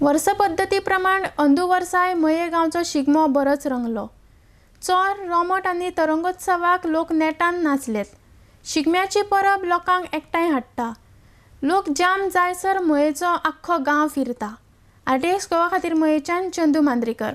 वर्सपद्दती प्रमाण अंदू वर्साय मये गांवचो शिगमो बरोच रंगलो. चोर, रोमट आनी तरंगोत्सवाक लोक नेटान नाचलेत. शिगम्याची परब लोकांक एकठांय हाडटा. लोक जाम जायसर मयेचो आख्खो गांव फिरता. आरटीएक्स गोवा खातीर मयेच्यान चंदू मांद्रेकर.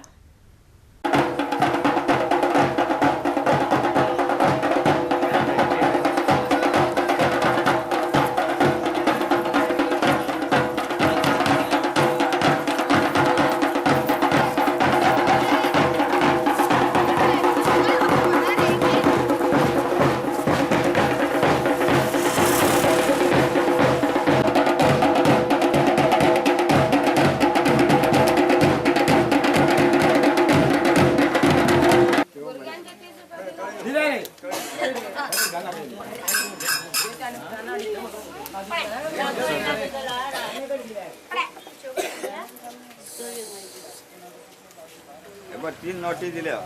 तीन नोटी दिल्या.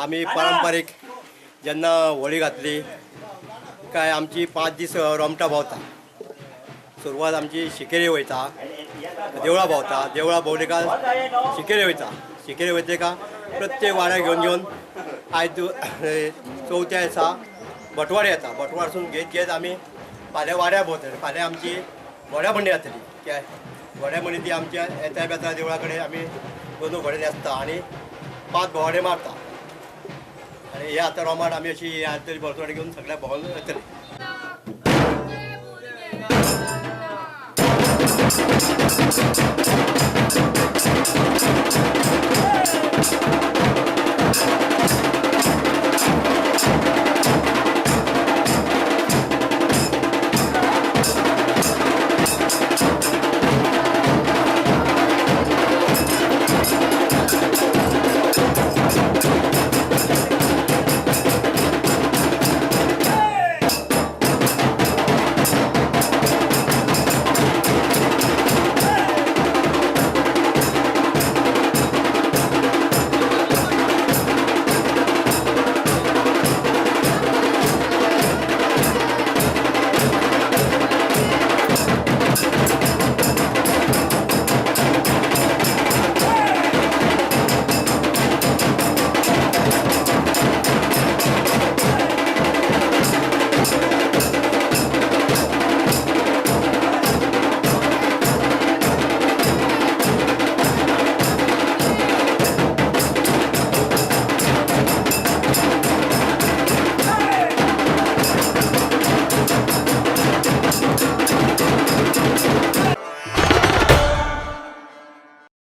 आमी पारंपारीक जेन्ना होळी घातली काय आमची 5 दीस रोमटां भोंवता. सुरवात आमची शिकेरी वयता, देवळां भोंवता, देवळां भोंवली काय शिकेरी वयता, शिकेरी वयतले का प्रत्येक वाड्यार घेवन घेवन आयज चवथ्या दिसा बटवाड येता. बटवाडसून घेत घेत आमी फाल्यां वाड्यार भोंवतले. फाल्यां आमची घोड्या बंडी जातली. त्या घोड्या बंडी ती आमच्या येता बेता देवळा कडेन आमी दोन घोडे न्हेसता आनी 5 भोंवडे मारता. आनी हे आतां रोमाट आमी अशी आरती भरतवाडी घेवन सगळ्या भोंवन येतले.